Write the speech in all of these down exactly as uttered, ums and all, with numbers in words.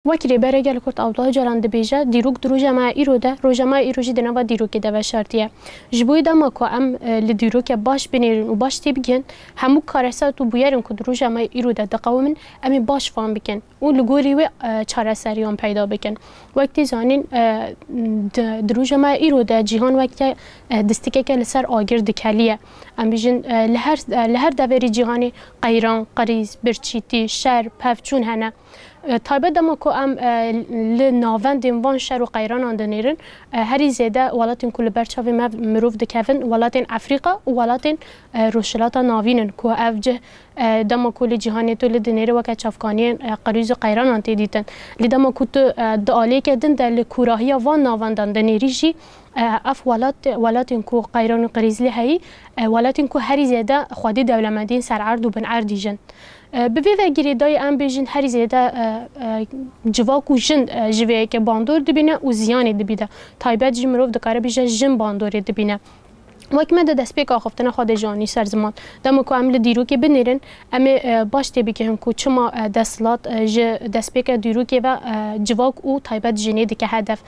Wek Rêberê Gel Kurd Abdullah Ocalan dibêje, dîrok di roja me ya îro de, roja me ya îro jî di nava dîrokê de veşartiye. Ji bo wê dema ku em, e, li dîrokê baş binêrin û baş têbigihên, hemû karesat û bûyerên ku di roja me ya îro de diqewimin, em ê baş fam bikin û li gorî wê, e, çareseriyan peyda bikin. Wek tê zanîn, e, di, di roja me ya îro de cîhan weke, e, distikeke li ser agir dikeliye. Em bêjin, e, li her, e, li her deverê cîhanê qeyran, qirîz, birçîtî, şer, pevçûn hene. E, taybet dema ku em, e, li navendên van şer û qeyranan dinêrin, e, herî zêde welatên ku li ber çavê me mirov dikevin, welatên Efrîka û welatên, e, Rojhilata Navîn in, ku ev cih, e, dema ku li cîhanê tu li dinêrî weke çavkaniyên, e, qirîz û qeyranan tê dîtin. Lê dema ku tu, e, di aliyeke din de li kûrahiya van navendan dinêrî jî, e, ev welat, welatên ku qeyran û qirîz lê heyî, e, welatên ku herî zêde xwedî dewlemendiyên ser erd û bin erdî jin. E, bi vê ve girêdayî em bêjin herî zêde, e, e, civak û jin, e, ji vê yekê bandor dibîne û ziyanê dibîne. Taybet jî mirov dikare bêje jin bandorê dibîne. Wek me di destpêka axiftina xwe de jî anî ser ziman. Dema ku em li dîrokê binêrin, em ê, e, baş tê bigihin ku çima, e, desthilat, e, ji destpêka dîrokê ve, e, civak û taybet jinê dike hedef.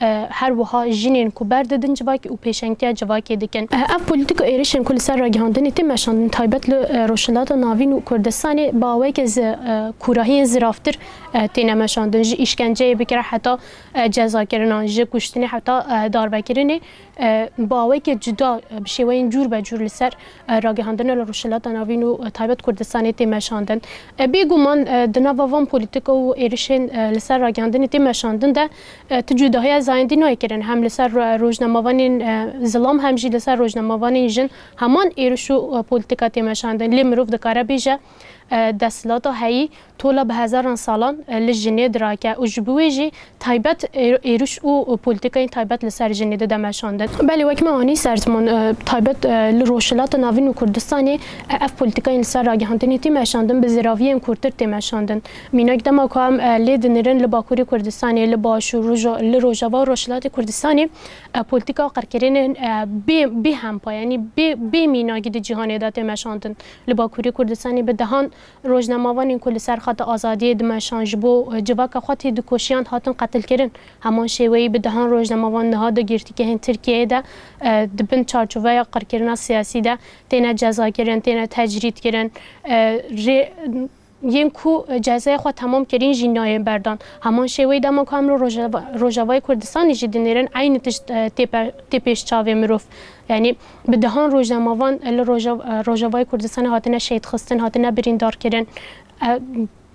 E, her wiha jinên ku berdidin civakê û pêşengtiya civakê dikin. E, ev polîtîka êrişên ku li ser ragihandinê tê meşandin, taybet li, e, Rojhilata Navîn û Kurdistanê bi awayeke zi-, e, kûrahiyên ziraftir, e, têne meşandin. Ji îşkenceyê bigire heta, e, cezakirinan, ji kuştinê heta, e, darvekirinê, e, bi awayeke cuda, e, bi şêweyên cûr be cûr li ser e, ragihandina li Rojhilata Navîn û, e, taybet Kurdistanê tê meşandin. E, bêguman, e, di nava van polîtîka û êrişên, e, li ser ragihandinê tê meşandin de, e, tu cudahiya zayendî nayê kirin. Hem li ser ro-, rojnamevanên, e, zilam hem jî li ser rojnamevanên jin heman êriş û, e, polîtîka tê meşandin. Lê mirov dikare bêje, e, desthilata heyî tola bi hezaran salan, e, li jinê dirake û ji bo wê jî taybet ê-, êriş û polîtîkayên taybet li ser jinê dide meşandin. Belê wek me anî ser ziman, e, taybet, e, li Rojhilata Navîn û Kurdistanê, e, ev polîtîkayên li ser ragihandinê tê meşandin, bi ziraviyên kûrtir tê meşandin. Mînak dema ku em, e, lê dinêrin li Bakurê Kurdistanê, li Başûr, Roja-, li Rojava û Rojhilatê Kurdistanê, e, polîtîka qirkirinên, e, bê, bê hempa, yanî bê, bê mînakî di cîhanê de tê meşandin. Li Bakurê Kurdistanê bi dehan rojnamevanên ku li ser xeta azadiyê dimeşan ji bo, e, civaka xwe tê dikoşiyan hatin qetilkirin. Heman şêweyî bi dehan rojnamevan niha di girtîgehên Tirkiyeyê de, e, di bin çarçoveya qirkirina siyasî de têne cezakirin, têne tecrîdkirin. E, rê-, yên ku cezaya xwe temam kirîn jî nayên berdan. Heman şêweyî dema ku em li Rojava-, Rojavayê Kurdistanê jî dinêrin, eynî tişt, e, tê pe-, tê pêş çavê mirov. Yanî bi dehan rojnamevan li Roja-, Rojavayê Kurdistanê hatine şehîdxistin, hatine birîndarkirin. E,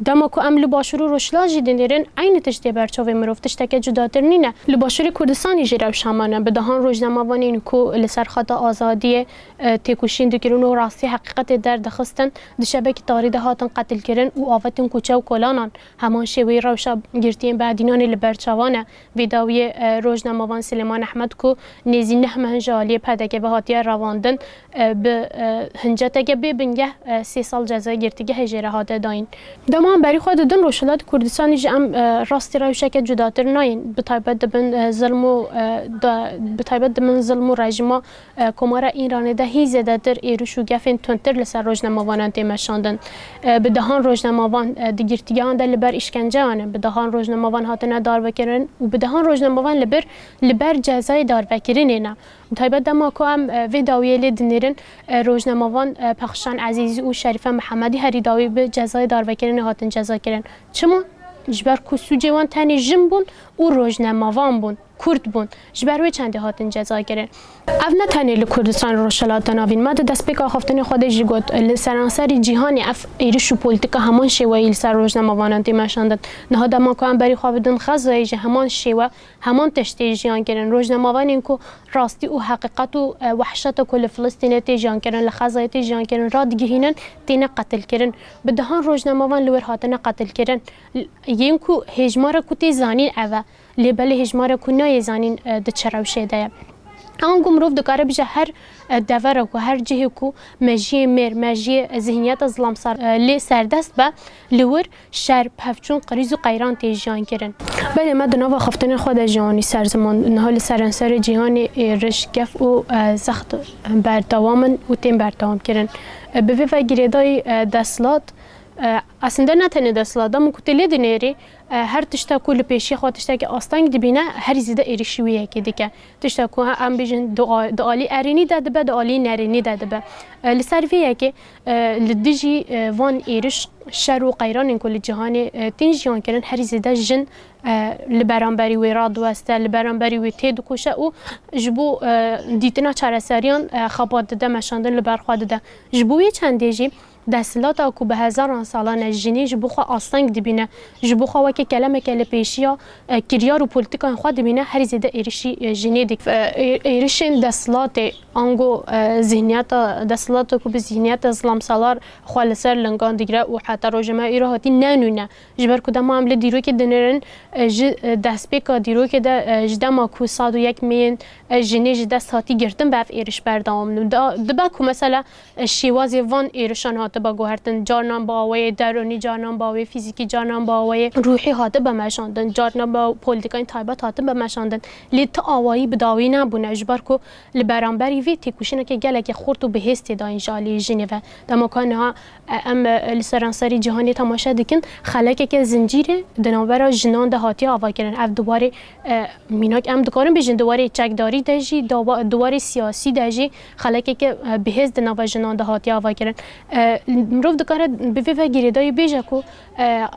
dema ku em li Başûr û Rojhilat jî dinêrin, eynî tişt tê ber çavê mirov, tişteke cudatir nîne. Li Başûrê Kurdistanê jî rewş heman e. Bi dehan rojnamevanên ku li ser xeta azadiyê, e, têkoşîn dikirin û rastî heqîqetê derdixistin, di şevekî tarî de hatin qetilkirin û avêtin koçe û kolanan. Heman şêweyî rewşa girtiyên Bedînanê li ber çavan e. Vê dawiyê, e, rojnamevan Silêman Ehmed ku nêzî neh meh ji aliyê P D K ve hatiye revandin, e, bi, e, hinceteke bê bingeh, e, sê sal cezayê girtîgehê jê re hate dayîn. Dema em berî xwe didin Rojhilatê Kurdistanê jî em, e, rastî rewşeke cudatir nayîn. Bi taybet di bin, e, zilm û, e, da-, bi taybet di bin zilm û rejîma e, Komara Îranê de hîn zêdetir êriş û gefên tundtir li ser rojnamevanan tê meşandin. E, bi dehan rojnamevan, e, di girtîgehan de li ber îşkenceyan in, bi dehan rojnamevan hatine darvekirin û bi dehan rojnamevan li bir, li ber cezayê darvekirinê ne. Bi taybet dema ku em, e, vê dawiyê lê dinêrin, e, rojnamevan, e, Pexşan Ezîzî û Şerîfe Mihemedî herî dawî bi cezayê darvekirinê hatin cezakirin. Çima? Ji ber ku sûcê wan tenê jin bûn û rojnamevan bûn. Kurd bûn. Ji ber wê çendê hatin cezakirin. Ev ne tenê li Kurdistanê Rojhilata Navîn. Me di destpêka axaftinê xwe de jî got, li seranserî cîhanê ev êriş û polîtîka heman şêweyî li ser rojnamevanan tê meşandin. Niha dema ku em berî xwe bidin Xezayê jî heman şêwe, heman tişt tê jiyan kirin. Rojnamevanên ku rastî û heqîqet û, e, wehşeta ku li Filistînê tê jiyan kirin, li Xezayê tê jiyan kirin, radigihînin, têne qetilkirin. Bi dehan rojnamevan li wir hatine qetilkirin. Yên ku hêjmara ku tê zanîn ev e. Lê belê hêjmara ku nayê zanîn, e, di çi rewşê de ye. Ango mirov dikare bije her, e, devera ku, her cihê ku mejiyê mêr, mejiyê, e, zihniyeta zilamsar, e, lê serdest be, li wir şer, pevçûn, qirîz û qeyran tê jiyan kirin. Belê me di nava xiftinên xwe de jî anî ser ziman. Niha li seranserê cîhanê êriş, gef û, e, zext berdewam in û tên berdewam kirin. E, bi vê ve girêdayî, e, desthilat, E, aslında ne tenê desthilat, dema ku tê lê dinêrî, e, her tişta ku li pêşiya xwe tiştekî asteng dibîne, herî zêde êrişî wê yekê dike. Tişta ku em bêjin di a-, di alî erênî de dibe, di alî nerênî de dibe. E, li ser vê yekê, e, li dijî, e, van êriş, şer û qeyranên ku li cîhanê, e, tên jiyan kirin, herî zêde jin, e, li beramberî wê radiweste, li beramberî wê têdikoşe û ji bo, e, dîtina çareseriyan, e, xebat dide, meşandin li ber xwe dide. Ji bo wê çendê jî desthilata ku bi hezaran salan e jinê ji bo xwe asteng dibîne, ji bo xwe weke kelemeke li pêşiya, e, kiryar û polîtîkayên xwe dibîne, herî zêde êrişî, e, jinê dike. E, ê-, êrişên desthilatê, ango, e, zihniyeta desthilata ku bi zihniyeta zilamsalar xwe li ser lingan digire û heta roja me îro hatî ne nû ne. Ji ber ku dema em li dîrokê dinêrin, e, ji, e, destpêka dîrokê de, e, ji dema ku sed û yek meyên, e, jinê ji dest hatî girtin, bi ev êriş berdewam dibin. Da, dibe ku mesela, e, şêwazê van êrişan hatibe guhertin, carnan bi awayê derûnî, carnan bi awayê fîzîkî, carnan bi awayê ruhî hatibe meşandin, carnan bi polîtîkayên taybet hatibe meşandin. Lê ti awayî bi dawî nebûne, ji ber ku li beramberî vê têkoşîneke gelekî xurt û bihêz tê dayîn ji alî jinê ve. Dema ka niha, e, em, e, li seranserî cîhanê temaşe dikin, xelekeke zincîrê di navbera jinan de hatiye avakirin. Ev di warê, e, mînak em dikarin bêjin, di warê çekdarî de jî, dawa-, di warê siyasî de jî xelekeke, e, bihêz di nava jinan de hatiye avakirin. E, mirov dikare bi vê ve girêdayî bêje ku, e, e,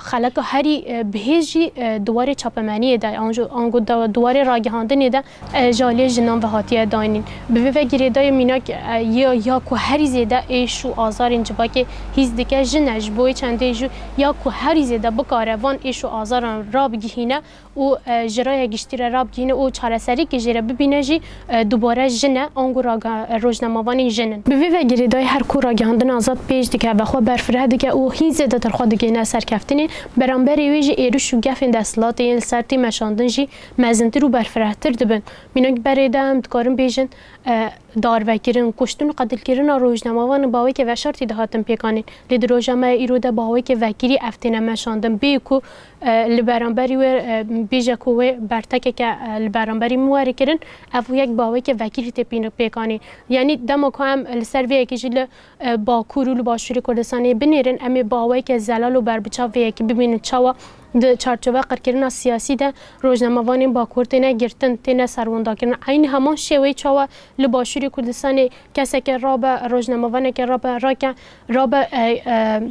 xeleka herî, e, bihêz jî, e, di warê çapemeniyê de, anjo-, ango da-, di warê ragihandinê de, e, ji aliyê jinan ve hatiye dayînîn. Bi vê ve girêdayî mînak, e, ya, ya ku herî zêde êş û azarên civakê hîs dike jin e, ji bo wê çendê jî ya ku herî zêde bikare van êş û azaran rabigihîne û, e, ji raya giştî re rabigihîne û çareserîkê jê re bibîne jî, e, dubare jin e, ango raga-, rojnamevanên jin in. Bi vê ve girêdayî her ku ragihandina azad pêş dike, vexwe berfireh dike û hîn zêdetir xwe digihîne serkeftinê, beramberê wê jî êriş û gefên desthilatê yên li ser tê meşandin jî mezintir û berfirehtir dibin. Mînak berê de em dikarin bêjin, e, darvekirin, kuştin û qetilkirina rojnamevan bi awayeke veşartî dihatin pêkanîn. Lê di roja me ya îro de bi awayeke vekirî ev têne meşandin. Bê ku, e, li beramberî wê, e, bêje ku wê bertekeke, e, li beramberî min were kirin, ev yek bi awayeke vekirî tê pîn-, pêkanîn. Yanî dema ku em li ser vê yekê jî li, e, Bakur û li Başûrê Kurdistanê binêrin, em ê bi awayeke zelal û berbiçav vê yekê bibînin. Çawa? Di çarçoveya qirkirina siyasî de rojnamevanên Bakur têne girtin, têne serwindakirin. Eynî heman şêweyê çawa li Başûrê Kurdistanê keseke rabe, rojnamevaneke rabe, rake, rabe, e, e,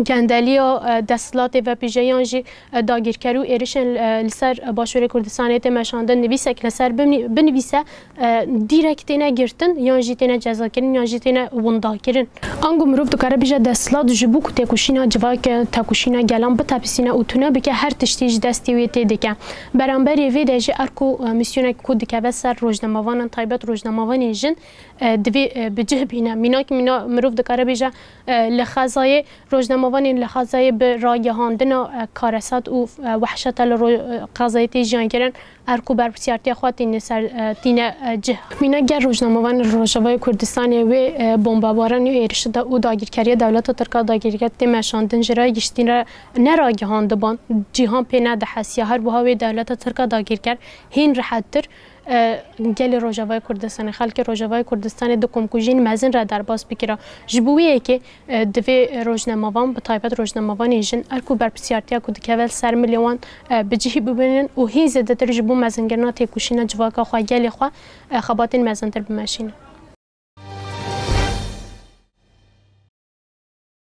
gendeliya, e, desthilatê vepêje yan jî, e, dagirker û êrişên, e, li ser, e, Başûrê Kurdistanê tê meşandin, nivîsek li ser binî-, binivîse, e, dîrek têne girtin, yan jî têne cezakirin, yan jî têne windakirin. Ango mirov dikare bêje desthilat ji bo ku têkoşîna civak, e, têkoşîna gelan bitepîsîne û tune bike, her tiştî ji destê wê tê dike. Beramberî vê de jî er ku, e, misyonek ku dikeve ser rojnamevanan, taybet rojnamevanên jin, e, divê, e, bi cih bîne. Mînak mîna mirov dikare bêje, e, li Xezayê, rojnamevanên li Xezayê bi ragihandina, e, karesat û, e, wehşeta li ro-, e, Xezayê tê jiyan kirin, er ku berpirsiyartiya xwe tîne ser, e, tîne, e, cih. Mînak ger rojnamevanên li Rojavayê Kurdistanê wê, e, bombebaran û êrişi de û dagirkeriya dewleta Tirk a dagirker tê meşandin ji raya giştî re neragihandiban, cîhan pê nedihesiya. Her wiha wê dewleta Tirk a dagirker hîn rehettir, e, gelê Rojavayê Kurdistanê, xelkê Rojavayê Kurdistanê di komkujiyên mezin re derbas bikira. Ji bo wê yekê, e, divê rojnamevan, bi taybet rojnamevanên jin, er ku berpirsiyartiya ku dikeve li ser milê wan, e, bi cihî bibînin û hîn zêdetir ji bo mezinkirina têkoşîna civaka xwe, gelê xwe, e, xebatên mezintir bimeşînin.